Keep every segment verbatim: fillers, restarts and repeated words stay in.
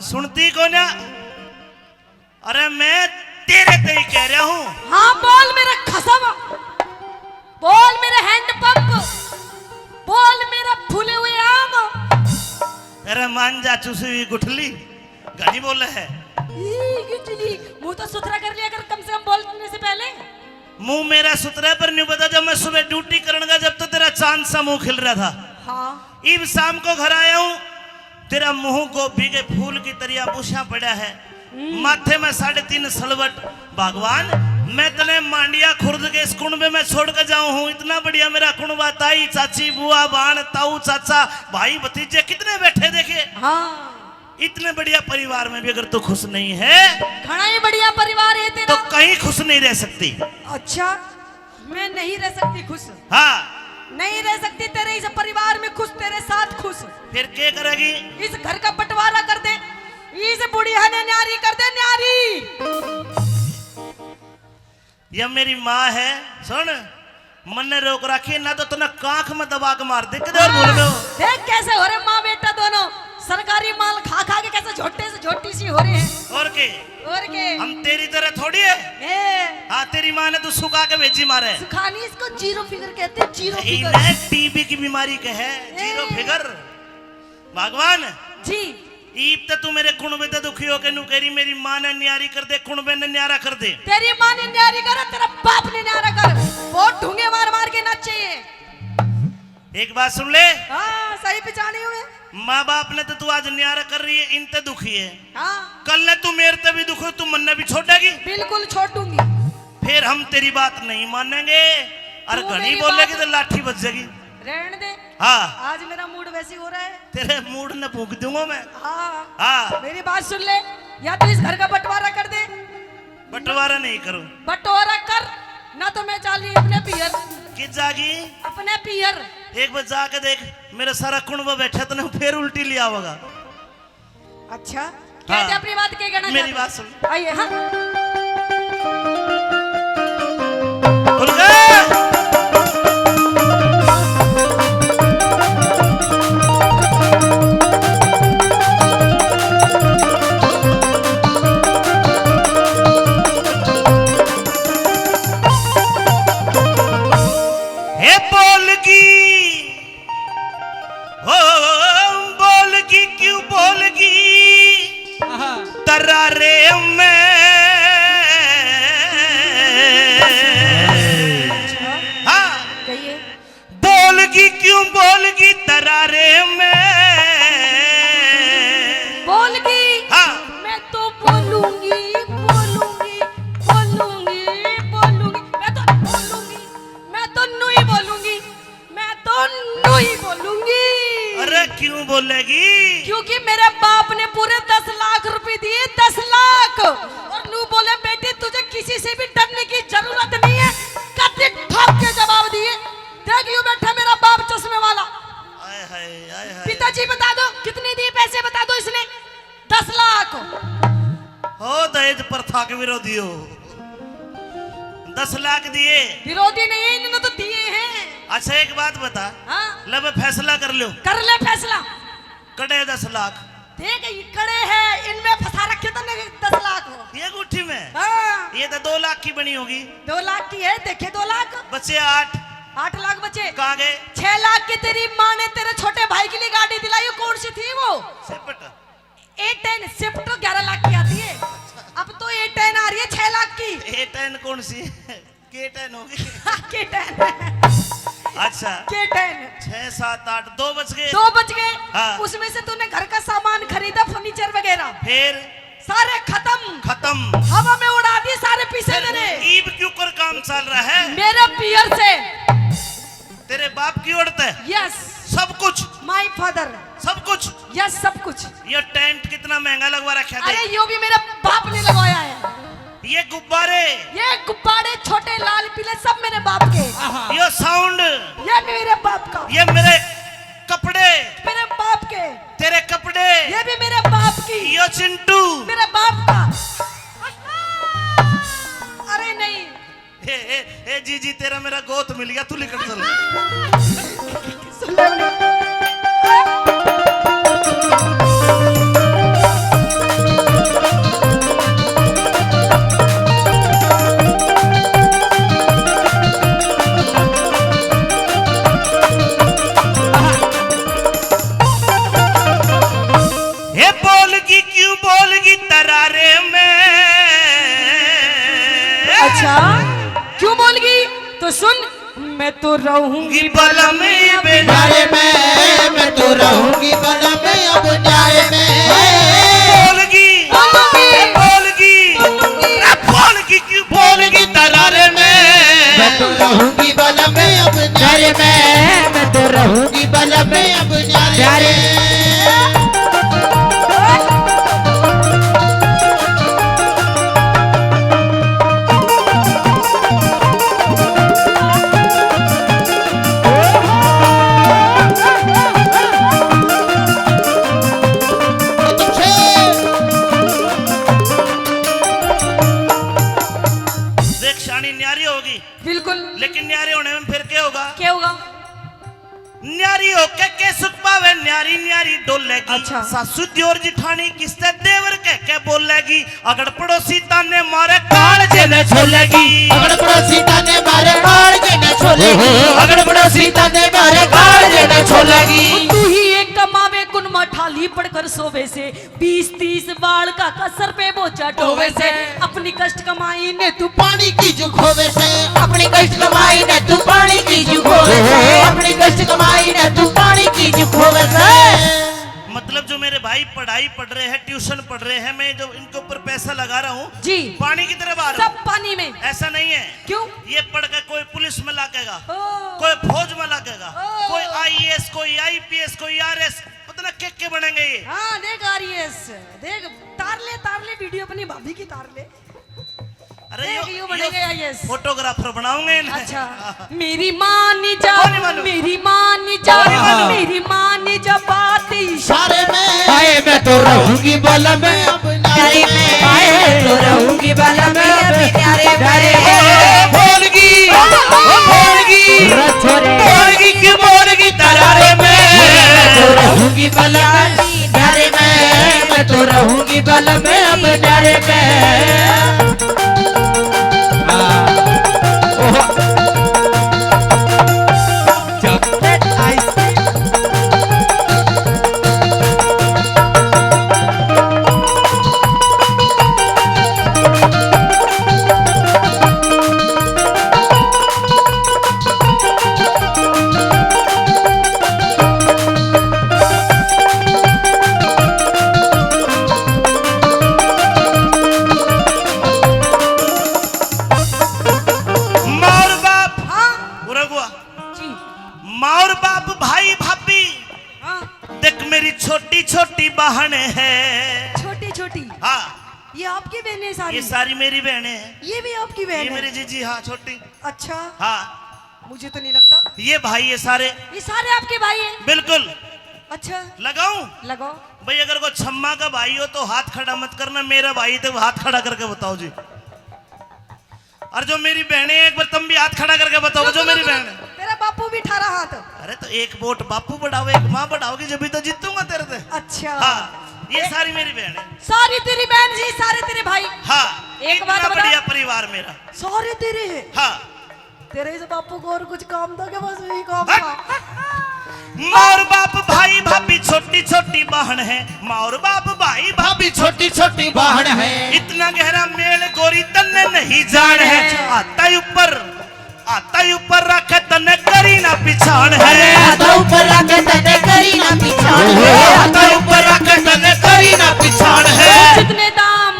सुनती को ना? अरे मैं तेरे ते ही कह रहा हूँ। हाँ, बोल मेरे खसम, बोल मेरे हैंड पंप, बोल मेरा फूले हुए आम। अरे मान जा चुसी हुई गुठली, घणी बोले है। ई गुठली, मुंह तो सुथरा कर लिया कर कम से कम बोलने से पहले। मुंह मेरा सुथरा पर नहीं पता, जब मैं सुबह ड्यूटी करने का, जब तो तेरा चांद सा मुंह खिल रहा था। हाँ। इब शाम को घर आया हूँ, तेरा मुंह गोभी के फूल की तरिया बुशा पड़ा है, हम्म। माथे में साढ़े तीन सलवट। भगवान, मैं तने मांडिया खुर्द के इस कुणबे में छोड़ के जाऊं हूँ। इतना बढ़िया मेरा कुणबा, ताई, चाची, बुआ, बाण, ताऊ, चाचा, भाई, भतीजे कितने बैठे देखे। हाँ। इतने बढ़िया परिवार में भी अगर तू खुश नहीं है, घणा ही बढ़िया परिवार है तेरा। तो कहीं खुश नहीं रह सकती। अच्छा, मैं नहीं रह सकती खुश। हाँ। नहीं रह सकती तेरे इस परिवार में खुश, तेरे साथ खुश। फिर क्या करेगी? इस घर का बंटवारा कर दे, इस बुढ़िया ने न्यारी कर दे, न्यारी। या मेरी माँ है, सुन, मन्ने रोक रखी है, ना तो तन्ने कांख में दबा के मार दे, किधर बोल रहे हो? देख कैसे हो रहे माँ बेटा दोनों, सरकारी माल खा खा के कैसे झोटे से झोटी सी हो रहे हैं। और के? और के? हम तेरी तरह थोड़ी है। ए। हाँ, तेरी माँ ने तो सुखा के भेजी मारे। सुखानी इसको जीरो फिगर कहते हैं, जीरो फिगर। इन्हें टीबी की बीमारी के है, जीरो ए। फिगर। भगवान जी। ईब तो तू मेरे कुणबे ते दुखी होके नू कह रही, मेरी माँ ने न्यारी कर दे, कुणबे ने न्यारा कर दे। तेरी माँ ने न्यारी करे, तेरा बाप ने न्यारा कर। बहुत ढूंगे मार मार के नाचे ये। एक बात सुन ले। हाँ, सही पहचानी हूँ मैं। माँ बाप ने तो तू आज न्यारा कर रही है, इन ते दुखी है। हाँ। कल ने तू मेरे ते भी दुखी हो, तू मन्ने भी छोड़ेगी? बिल्कुल छोड़ूंगी। फिर हम तेरी बात नहीं मानेंगे। और तू घणी मेरी बोलेगी बात तो लाठी बज जाएगी। रहने दे। हाँ। आज मेरा मूड वैसे ही हो रहा है। तेरे मूड ने फूंक दूंगा मैं। हाँ। हाँ। मेरी बात सुन ले, या तो इस घर का बंटवारा कर दे। बंटवारा नहीं करूँ। बंटवारा कर, ना तो मैं चाली अपने पियर। कित जागी? अपने पियर। एक बार जाके देख, मेरा सारा कुणबा बैठा, तने फिर उल्टी ले आवेगा। अच्छा, क्या हाँ। थे अपनी बात, क्या कहना मेरी चाहते हो? बात सुन। आइए, हाँ। उठ गए। हे बोल की ओ बोलगी क्यों बोलगी आहा। तरारे में। अच्छा। हाँ। कहिए। बोलगी क्यों बोलगी तरारे में। बोलगी। हाँ। मैं तो बोलूंगी, बोलूंगी, बोलूंगी, बोलूंगी। मैं तो बोलूंगी, मैं तो न्यू ही बोलूंगी। मैं तो न्यू ही बोलूंगी। अरे क्यों बोलेगी? क्योंकि मेरे बाप ने पूरे दस लाख रुपए दिए, दस लाख। और न्यू बोले, बेटी तुझे किसी से भी डरने की जरूरत नहीं है। कत्ती ठोक के जवाब दिए। देख यूं बैठा मेरा बाप चश्मे वाला। हाय हाय, हाय हाय। पिताजी बता दो कितने दिए पैसे, बता दो इसने। दस लाख। हो दहेज प्रथा के विरोधी हो। दस लाख दिए। विरोधी नहीं है, इन्होंने तो दिए हैं। अच्छा एक बात बता। हाँ। ले बे फैसला कर लो। कर ले फैसला। कड़े दस लाख। देख ये कड़े हैं, इनमें फंसा रखे तने दस लाख हो। ये गुट्ठी में? हाँ। ये तो दो लाख की बनी होगी। दो लाख की है, देखे दो लाख। बचे आठ। आठ लाख बचे। कहाँ गए? छह लाख की तेरी माँ ने तेरे छोटे भाई के लिए गाड़ी दिलाई, कौन सी थी वो? सेपट। ए टेन, स्विफ्ट तो ग्यारह लाख की आती है, अब तो ए टेन आ रही है छह लाख की। ए टेन कौन सी? के टेन होगी। के टेन। अच्छा। के टेन। छह, सात, आठ, दो बच गए। दो बच गए। हाँ। उसमें से तूने घर का सामान खरीदा, फर्नीचर वगैरह। फिर? सारे खत्म। खत्म। हवा में उड़ा दिए सारे पैसे फिर तेरे। ईब क्यों कर काम चल रहा है? मेरे पियर से। तेरे बाप की ओर तै? यस। सब कुछ? My father. सब कुछ? यस, सब कुछ। ये टेंट कितना महंगा लगवा रखा है? अरे यो भी मेरे बाप ने लगवाया है। ये गुब्बारे? ये गुब्बारे छोटे लाल पीले सब मेरे बाप के। ये साउंड? ये भी मेरे बाप का। ये मेरे कपड़े? मेरे बाप के। तेरे कपड़े? ये भी मेरे बाप की। ये चिंटू? मेरे बाप का। अरे नहीं। ए, ए, ए, जीजी, तेरा मेरा गोत मिल गया, तू लिकड़ चल। सुन ले बोले। अच्छा, क्यों बोल गई? तो सुन, मैं तो रहूंगी बलम अब न्यारे में, मैं तो रहूंगी बलम अब न्यारे में। बोलगी, बोलगी, बोलगी, बोलगी, क्यों बोलगी तरारे में? मैं तो रहूंगी बलम अब न्यारे में, मैं तो रहूंगी बलम अब न्यारे में। देख, शानी न्यारी होगी। बिल्कुल। लेकिन न्यारे होने में फिर क्या होगा? क्या होगा? न्यारी होके के सुख पावे, न्यारी न्यारी डोलेगी। अच्छा। सासू दियोर जिठानी किसते देवर कह के बोलेगी। अगड़ पड़ोसी ताने मारे कालजे ने छोलेगी। अगड़ पड़ोसी ताने मारे कालजे ने छोलेगी। अगड़ पड़ोसी ताने मारे कालजे ने छोलेगी। तू ही एक कमावे कुन मठाली पड़कर सोवे से, बीस तीस बाल का कसर पे बोझा ढोवे से। अपनी कष्ट कमाई ने तू पानी की जू खोवे से। अपनी कष्ट कमाई ने तू पानी की जू खोवे से। अपनी कष्ट कमाई ने तू पानी की जू खोवे से। मतलब, जो मेरे भाई पढ़ाई पढ़ रहे हैं, ट्यूशन पढ़ रहे हैं, मैं जो इनके ऊपर पैसा लगा रहा हूँ, जी। पानी की तरह बहा रहा हूँ। सब पानी में। ऐसा नहीं है। क्यों? ये पढ़ के कोई पुलिस में लागेगा, ओ। कोई फौज में लागेगा, ओ। कोई आईएएस, कोई आईपीएस, कोई आरएस, पता ना के के बनेंगे ये। हाँ, देख आरएएस, देख, तार ले, तार ले, वीडियो अपनी भाभी की तार ले। अरे देख, यो, यूं यो बनेंगे आईएएस। फोटोग्राफर बनाऊंगे इन्हें। अच्छा। मेरी मानी जा, मानी, मानी। मेरी मानी जा, मानी, मानी। मेरी मानी जा बात इशारे में। हाय, मैं तो रहूंगी बलम अब न्यारे में। हाय, मैं तो रहूंगी बलम अब न्यारे में। ओ, बोलगी, ओ, बोलगी, रे छोरे। बोलगी की बोलगी तरारे में। मैं तो रहूंगी बलम न्यारे में, मैं तो रहूंगी बलम अब न्यारे में। हाँ। ओहो। Chocolate ice cream. माँ और बाप। हाँ। पूरा हुआ। जी। माँ और बाप, भाई भाभी। हाँ। देख, मेरी छोटी छोटी बहन है। छोटी छोटी। हाँ। ये आपकी बहनें सारी? ये सारी मेरी बहनें हैं। ये भी आपकी बहन ये है? मेरी जीजी, हाँ, छोटी। अच्छा। हाँ। मुझे तो नहीं लगता। ये भाई, ये सारे। ये सारे आपके भाई हैं? बिल्कुल। अच्छा। लगाऊं? लगाओ। भाई, अगर कोई छम्मा का भाई हो तो हाथ खड़ा मत करना, मेरा भाई तो हाथ खड़ा करके बताओ जी। और जो मेरी बहनें हैं, एक बार तुम भी हाथ खड़ा करके बताओ, जो जो, जो, मेरी जो, बहन है। तेरा बापू भी ठारा हाथ। अरे, तो एक वोट बापू बढ़ाओ, एक माँ बढ़ाओगी, जब भी तो जीतूंगा तेरे से। अच्छा। हाँ, ये ए- सारी मेरी बहन है। सारी तेरी बहन जी, सारे तेरे भाई। हाँ, एक बात इतना बता। बढ़िया परिवार मेरा। सारे तेरे हैं? हाँ। तेरे इस बापू को और कुछ काम था क्या? बस यही काम हट। था। माँ और बाप, भाई भाभी, छोटी छोटी बहन है। माँ और बाप, भाई भाभी, छोटी छोटी बहन है। इतना गहरा मेल गोरी तन्ने नहीं जान है। अच्छा। आता ही ऊपर, आता ही ऊपर रखे तन्ने करी ना पिछाण है। अरे हाथा ऊपर रखे तन्ने करी ना पिछाण है। हाथा ऊपर रखे तन्ने करी ना पिछाण है। जितने दाम,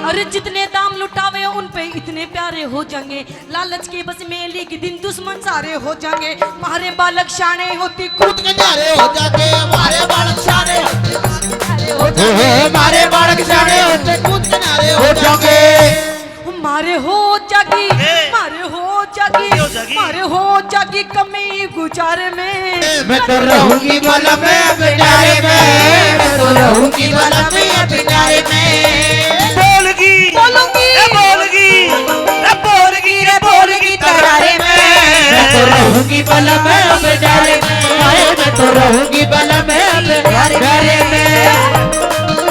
अरे जितने दाम लुटावे उन पे इतने प्यारे हो जाएंगे। लालच के बस में एक दिन दुश्मन सारे हो जाएंगे। मारे बालक शाणे होती कूद के न्यारे हो जाते। मारे बालक शाणे होते कूद के न्यारे हो जाते। मारे बालक शाणे होते कूद के न्यारे हो जाते। मारे हो जागी, ए। मारे हो जागी, हो जागी? मारे हो जागी कमी गुजारे में। मैं तो रहूंगी बलम अब न्यारे में, मैं तो रहूंगी बलम अब न्यारे में। बोलगी, बोलूंगी। ए बोलगी, ए बोलगी, ए बोलगी तरारे में। मैं तो रहूंगी बलम अब न्यारे में, हाय मैं तो रहूंगी बलम अब न्यारे में।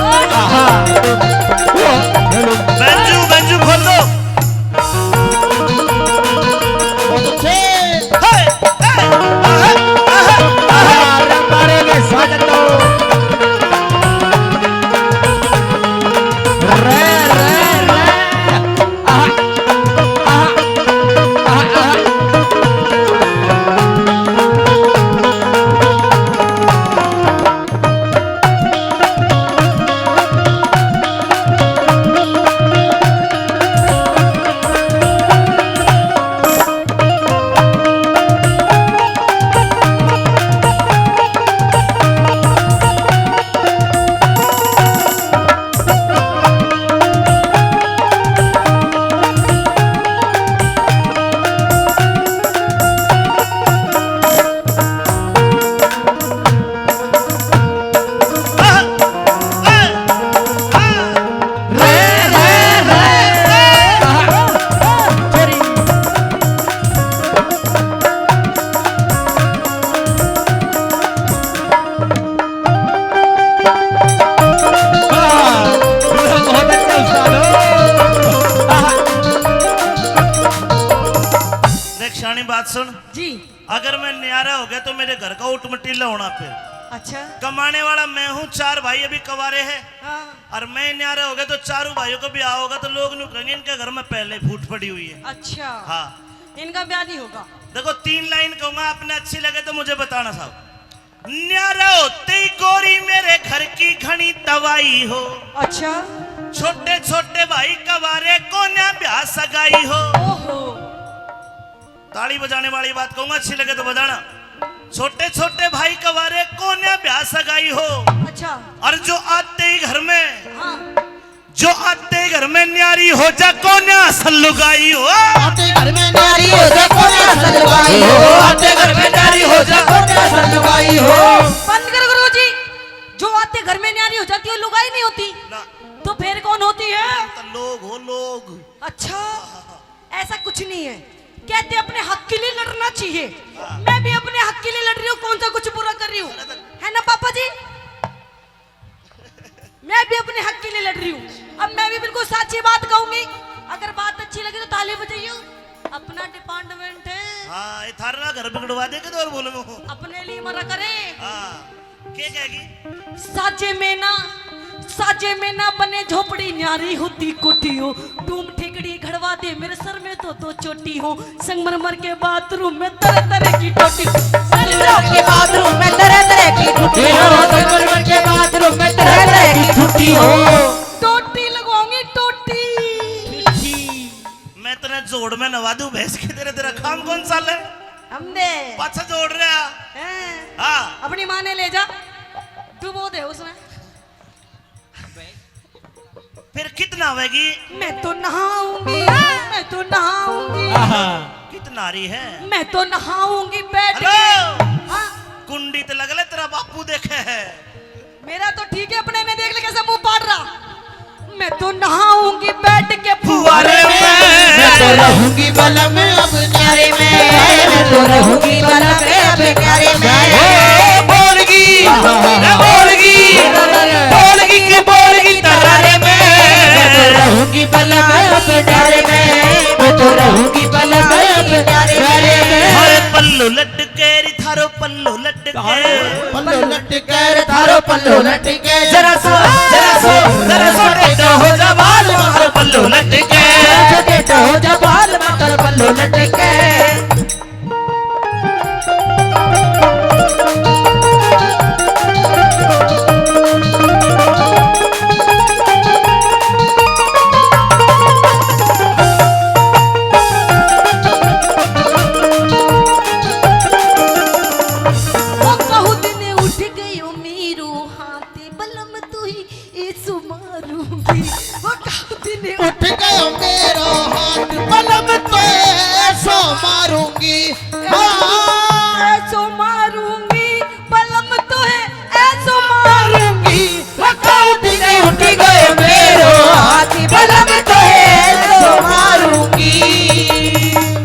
आहा। ओ, हेलो। बंजू, बंजू खोल दो। हे, हे, आहा, आहा, आहा। अरे, मारे में साजन दो। बात सुन। जी। अगर मैं न्यारा हो गया तो मेरे घर का उठमटीला होना फिर। अच्छा। कमाने वाला मैं हूँ, चार भाई अभी कवारे हैं। हाँ। और मैं न्यारा हो गया तो चारों भाइयों का ब्याह होगा तो लोग न्यू कहेंगे, "इनके घर में पहले फूट पड़ी हुई है।" अच्छा। हाँ। इनका ब्याह नहीं होगा। देखो, तीन लाइन कहूंगा, आपने अच्छी लगे तो मुझे बताना साहब। न्यारा होते ही गोरी मेरे घर की घणी तबाही हो। अच्छा। छोटे छोटे भाई कवारे कोन्या ब्याह सगाई हो। ओहो। ताली बजाने वाली बात कहूंगा, अच्छी लगे तो बजाना। छोटे छोटे भाई कवारे कोन्या ब्याह सगाई हो। अच्छा। और जो आते ही घर में, हाँ। जो आते ही घर में न्यारी हो जा कोन्या असल लुगाई हो। आते घर में न्यारी हो जा कोन्या असल लुगाई हो। आते घर में न्यारी हो जा कोन्या असल लुगाई हो। बंद कर गुरुजी, जो आते घर में न्यारी हो जाती है, लुगाई नहीं होती। ना। तो फिर कौन होती है? तो लोग हो, लोग। अच्छा। ऐसा कुछ नहीं है। कहते अपने हक के लिए लड़ना चाहिए। मैं भी अपने हक के लिए लड़ रही हूँ, कौन सा कुछ बुरा कर रही हूँ, है ना पापा जी? मैं भी अपने हक के लिए लड़ रही हूँ। अब मैं भी बिल्कुल साची बात कहूंगी, अगर बात अच्छी लगी तो ताली बजाइयो। अपना डिपार्टमेंट है। हाँ, ये थारा घर बिगड़वा दे के तो और बोलूंगा। अपने लिए मरा करे। हाँ। के कहेगी? साजे में ना, साजे में ना बने झोपड़ी, न्यारी होती कोठी हो। डूम ठेकड़ी घड़वा दे, मेरे सर में तो दो चोटी हो। संगमरमर के बाथरूम में तरह तरह की टोटी। संगमरमर के बाथरूम में तरह तरह की टोटी हो। संगमरमर के बाथरूम में तरह तरह की टोटी हो। टोटी लगवाऊंगी, टोटी। मैं तेरे जोड़ में नवा दूं भैंस की, तेरे, तेरा काम कौन सा ले? हम दे। पाछा जोड़ रहा। हैं? हाँ। अपनी माँ ने ले जा, डुबो दे उसमें। फिर कित नहावेगी? मैं तो नहाऊंगी, मैं तो नहाऊंगी। आहा। कित नहा रही है? मैं तो नहाऊंगी बैठ के। हेलो। हाँ। कुंडी तो लग ले, तेरा बापू देखे है। मेरा तो ठीक है, अपने ने देख ले कैसे मुंह पाड़ रहा। मैं तो नहाऊंगी बैठ के फुहारे में। मैं तो रहूंगी बलम अब न्यारे में। मैं तो रहूंगी बलम अब न्यारे में। ओ बोलगी, ए बोलगी, बोलगी के बोलगी तरारे में। मैं तो रहूंगी बलम अब न्यारे में। मैं तो रहूंगी बलम अब न्यारे में। हर पल्लू लटके री थारो पल्लू लटके। पल्लो लटके रे थारो पल्लो लटके। जरा सो, जरा सो, जरा सो टेढ़ा हो जा बाल मारो पल्लो लटके। जरा सो टेढ़ा हो जा बाल मारो पल्लो लटके।